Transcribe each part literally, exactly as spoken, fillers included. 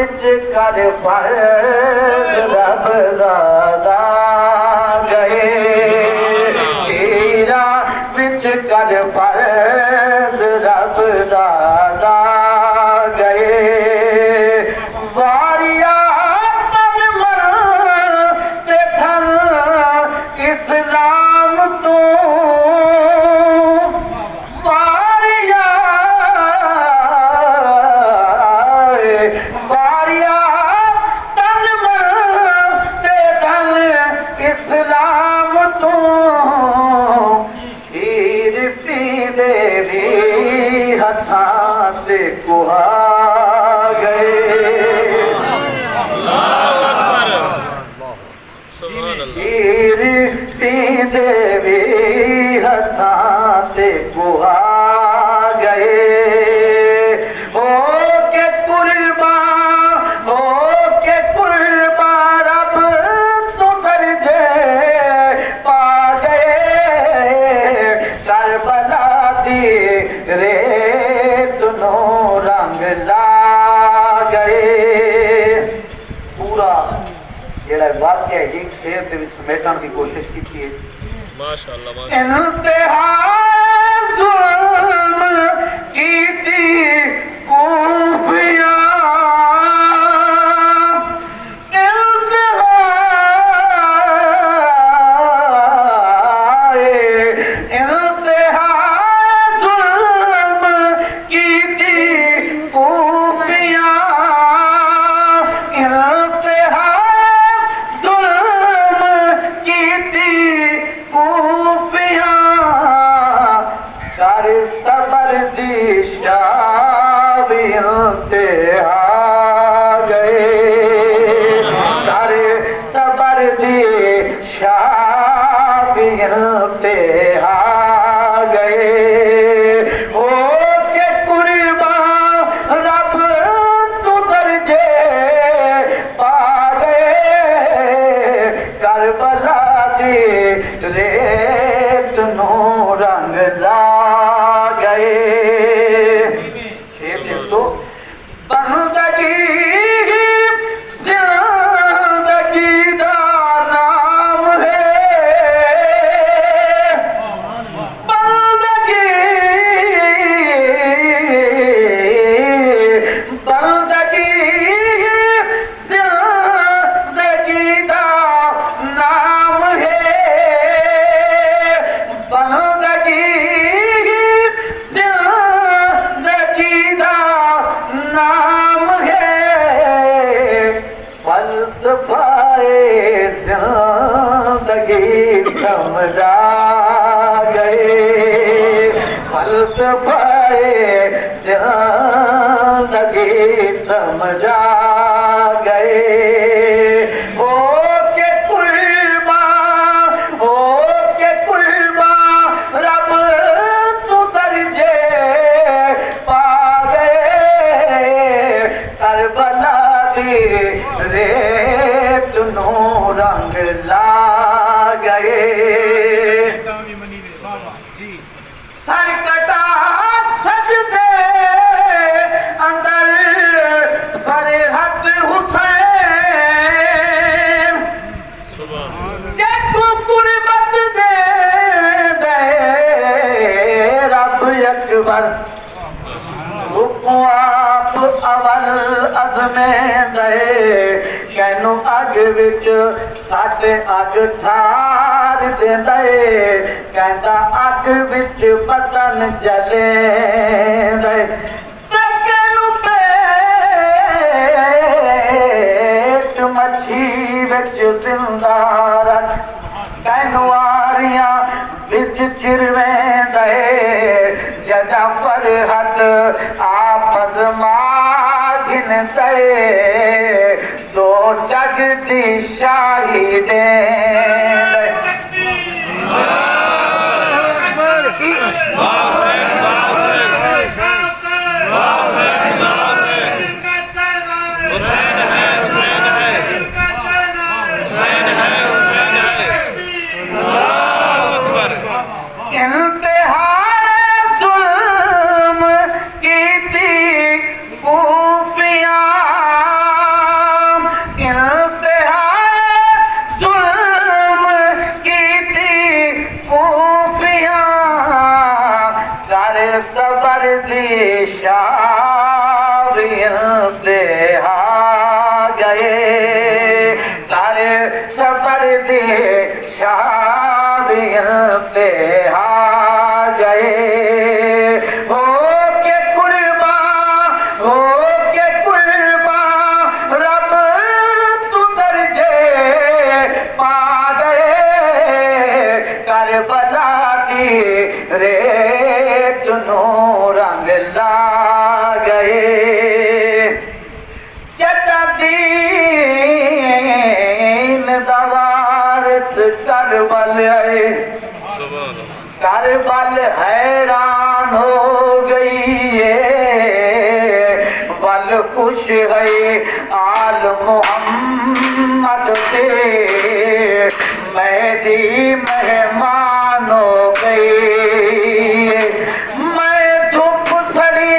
وچ کر فرض رب دا ادا ڳئے، ہیرا وچ کر فرض رب دا ادا ڳئے۔ واریا تن من تے دھن اسلام توں، واریا، واریا تن من تے دھن اسلام توں، کھیر پیندے وی ہتھاں تے کوہا ڳئے۔ سبحان اللہ۔ کھیر پیندے وی ہتھاں تے کوہا ڳئے۔ ہو کے قربان، ہو کے قربان رب توں درجے پا ڳئے۔ کربلا دی ریت نوں رنگ لا ڳئے۔ پورا جیڑھا واقعہ ہے، ہک شعر دے وچ سمیٹݨ دی کوشش کیتی ہے۔ ماشاءاللہ، ماشاءاللہ۔ انتہا ظلم کیتی کوفیاں، انتہا، انتہا ظلم کیتی کوفیاں، انتہا ظلم کیتی کوفیاں، کر صبر دی شاہ وی انتہا ڳئے، کر صبر دی شاہ وی انتہا ڳئے۔ ہو کے قربان رب توں درجے پا ڳئے۔ کربلا دی ریت نوں رنگ لا ڳئے۔ شعر ݙسو۔ بندگی ہی زندگی دا نام ہے، بندگی، بندگی ہی زندگی دا نام ہے، بندگی ہی زندگی دا نام ہے، فلسفہ زندگی سمجھا ڳئے، فلسفہ زندگی سمجھا ڳئے۔ ہو کے قربان، ہو کے قربان رب توں درجے پا ڳئے۔ کربلا دی ریت نوں رنگ لا ڳئے۔ سر کٹا سجدے اندر فرحت حسین، جیکوں قربت ݙیندے رب اکبر۔ رکوع آپ اول ازمیندے، کینوں اگ وچ سٹ اگ ٹھار ݙیندے، کیندا اگ وچ بدن جلیندے، تے کینوں پیٹ مچھی وچ زندہ رکھ، کینوں آریاں وچ چرویندے، جݙاں فرحت آپ ازما گھندے، دو جڳ دی شاہی ݙیندے۔ انتہا ظلم کیتی کوفیاں، ول حیران ہو ڳئی اے، ول خوش ہئی آل محمد تے، میݙی مہمان ہو ڳئی اے۔ میں دھپ سڑی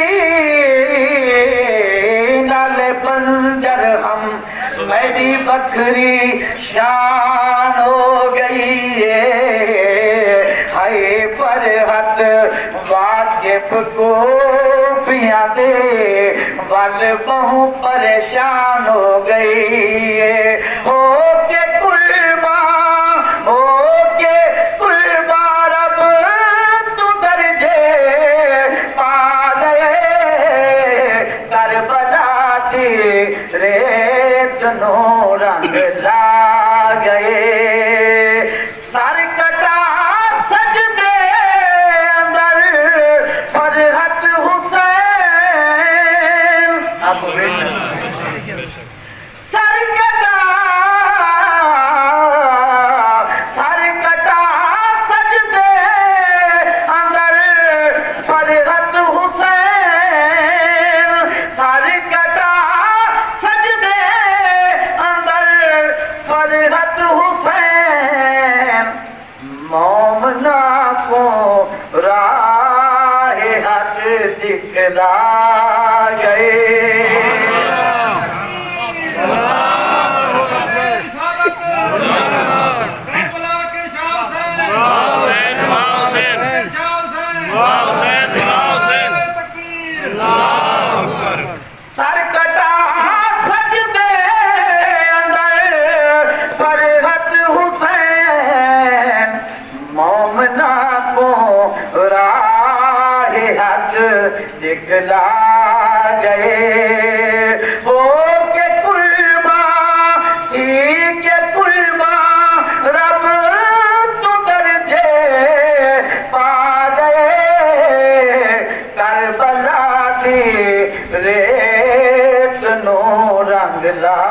نال بنجر ہم، میݙی وکھری شان ہو ڳئی اے۔ ہئی فرحت واقف کوفیاں دے، ول ٻہوں پریشان ہو ڳئی اے۔ ہو کے قربان، ہو کے قربان رب توں درجے پا ڳئے۔ کربلا دی ریت نوں رنگ لا ڳئے۔ سر کٹا سجدے اندر فرحت حسین۔ سر کٹا، سر کٹا سجدے اندر فرحت حسین، سر کٹا سجدے اندر فرحت حسین۔ مومنا کوں راہ حق دکھلا ڳئے۔ سر کٹا سجدے اندر فرحت حسین، مومنا کوں راہ حق دکھلا ڳئے۔ ہو کے قربان، تھی کے قربان، رب توں درجے پا ڳئے۔ کربلا دی ریت نوں رنگ لا